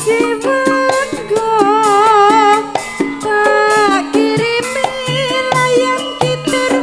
Jiwangga tak kirimi layang kitir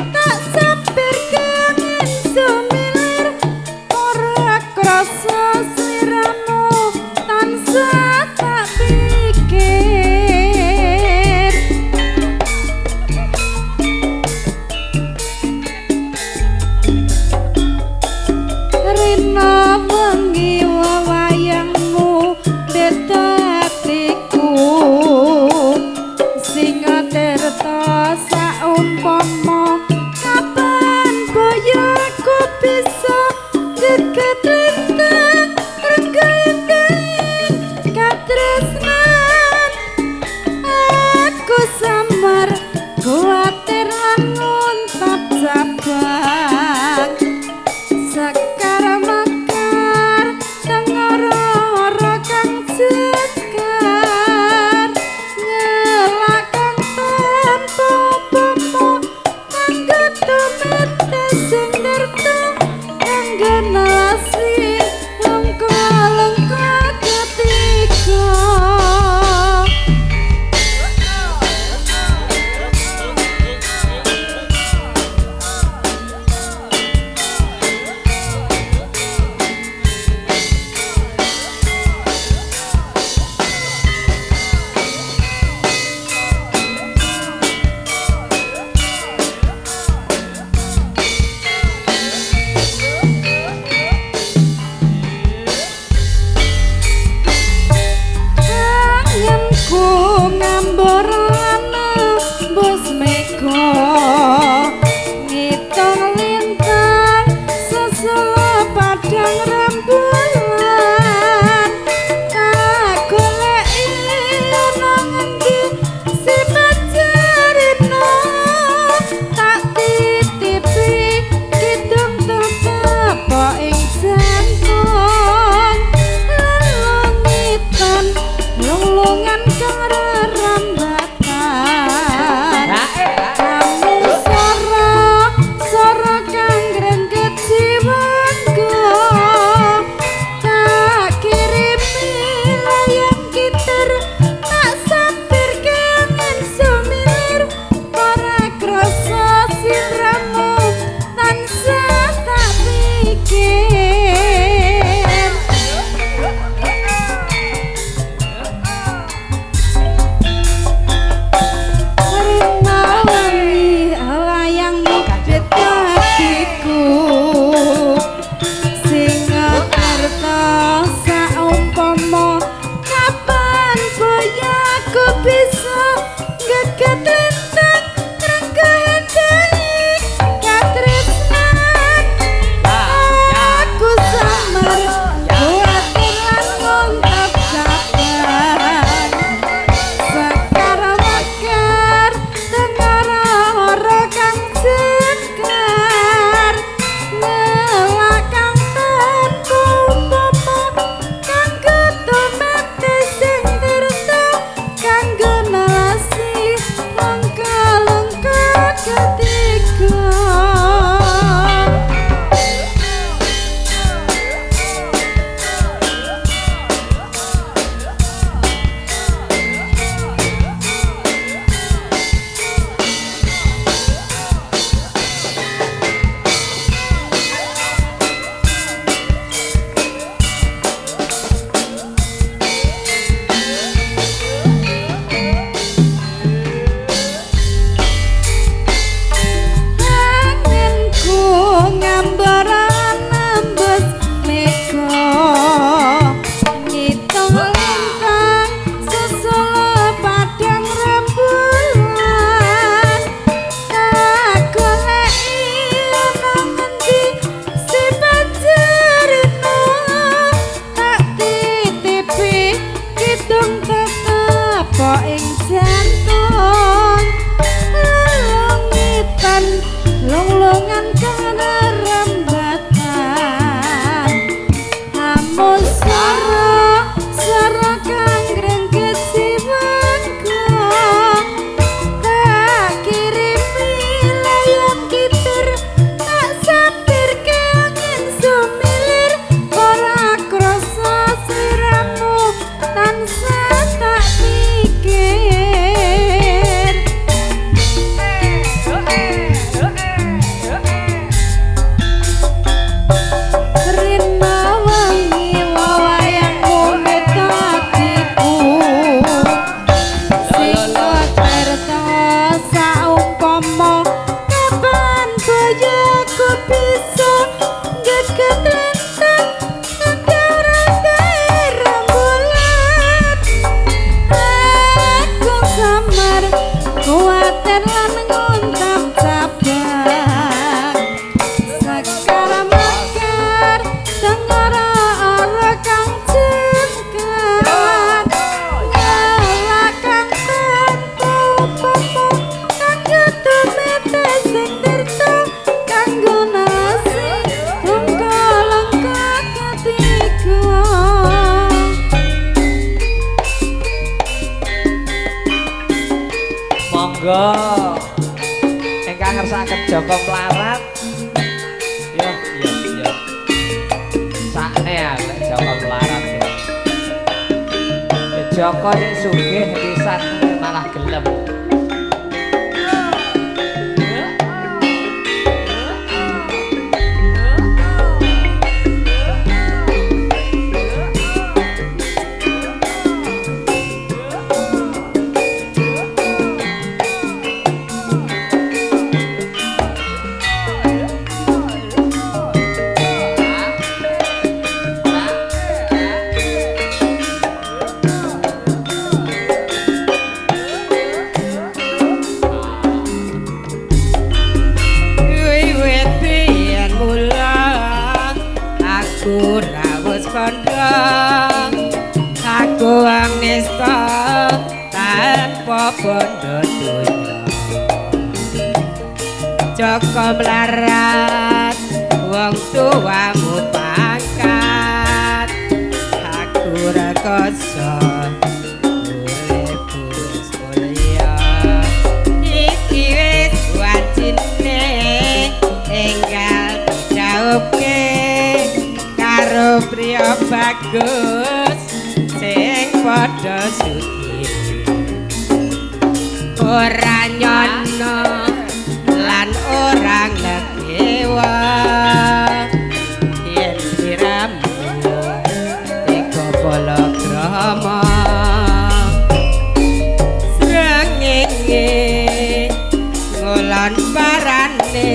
tak sampir kangen sumilir ora krasa sliramu tansah tak pikir. Rina wengi wewayangmu beda atiku sing tirta saumpama kapan boyoku bisa geget lintang renggaing katresnan aku samar kuwatir lan nguntap cabang sekar mekar tengoro kang jegar ngelakang tanpa popo kanggo tumete sing nirta kanggo nelasi lungka-lungka ketiga. Anganku ngambur lan nembus mega ngitung lintang sesela padang rembulan tak goleki ana ngendi sifat cerita tak titipi kidung tetep ing jantung lelengitan lunglungan kang rerambatan namung sora sora kang grengget jiwangga tak kirimi layang kitir tak sampir kangen sumilir ora krasa sliramu tansah tak pikir. Rina wengi layangmu beda atiku sing ngerta saumpama kapan boyaku bisa geget lintang renggaing katresnan aku samar kuwatir lan nguntap cabang sekar mekar tengara kang jegar ngelakang tanpa umpama kanggo tumete sing tirta kanggo nelasi lengka-lengka ketiga. Anganku ngambur nembus mega ngitung lintang sesela padang rembulan tak goleki ana ngendi sifat cerita tak titipi kidung tetep ing jantung lelengitan lunglungan kang rerembatan namung sora sora kang grengget jiwangga tak kirimi layang kitir tak sampir kangen sumilir ora krasa sliramu. Monggo. Ingkang ngersakaken Joko Mlarat. Yo yo yo. Sakne lek Joko Mlarat. Joko sing sugih pisan malah gelem. Aku angnesta tanpa bondo donya. Joko Mlarat wong tuamu pangkat, aku rekoso urip wis mulya. Iki wis wajine enggal dijauhke karo priya bagus sing padha sugih. Ora nyono lan ora nglegewa yen sliramu teka palakrama. Srengenge ngulon parane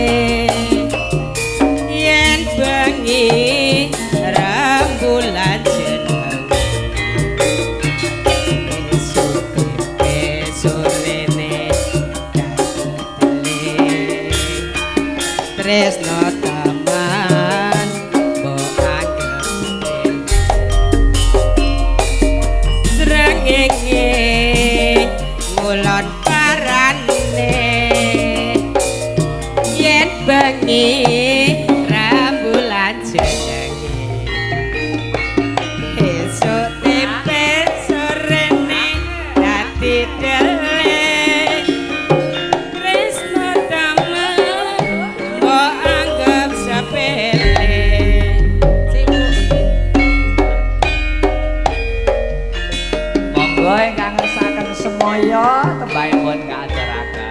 yen bengi rembulan jeneng. Esuk sorene dadi teling tresno taman mbok anggep. Srengenge ngulon parane yen bengi rembulan jeneng. Esuk tempe sorene dadi deling tresno taman mbok anggep sepele. Monggo ingkang ngersakaken semoyo tembangipun kaaturaken.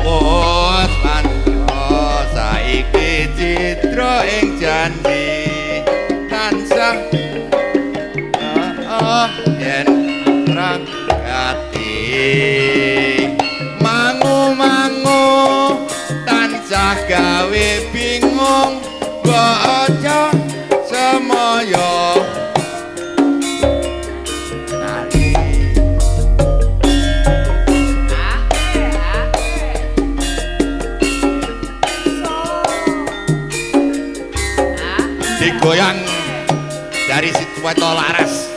Wos mantra saiki citra ing janji tansah yen rangkati mangu-mangu tansah gawe bingung mbok aja semoyo nari. Digoyang dari Situweto Laras.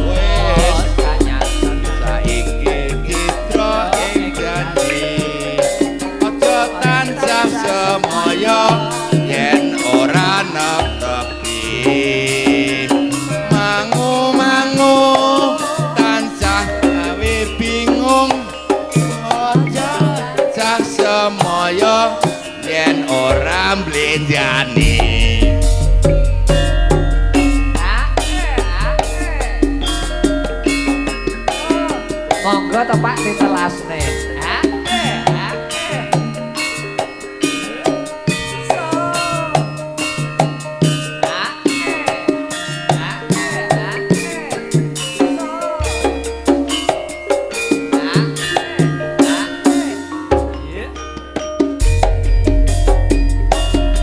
Wes saiki citra ing janji aja tansah semoyo yen ora netepi. Mangu-mangu tansah gawe bingung aja tansah semoyo yen ora mblenjani. Monggo tepak ditelasne.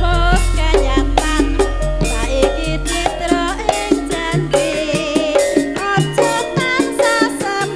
Wos kanyatan saiki citra ing janji aja tansah.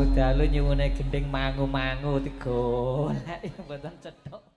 Dalu-dalu nyuwune gending mangu-mangu digoleki mboten cethuk.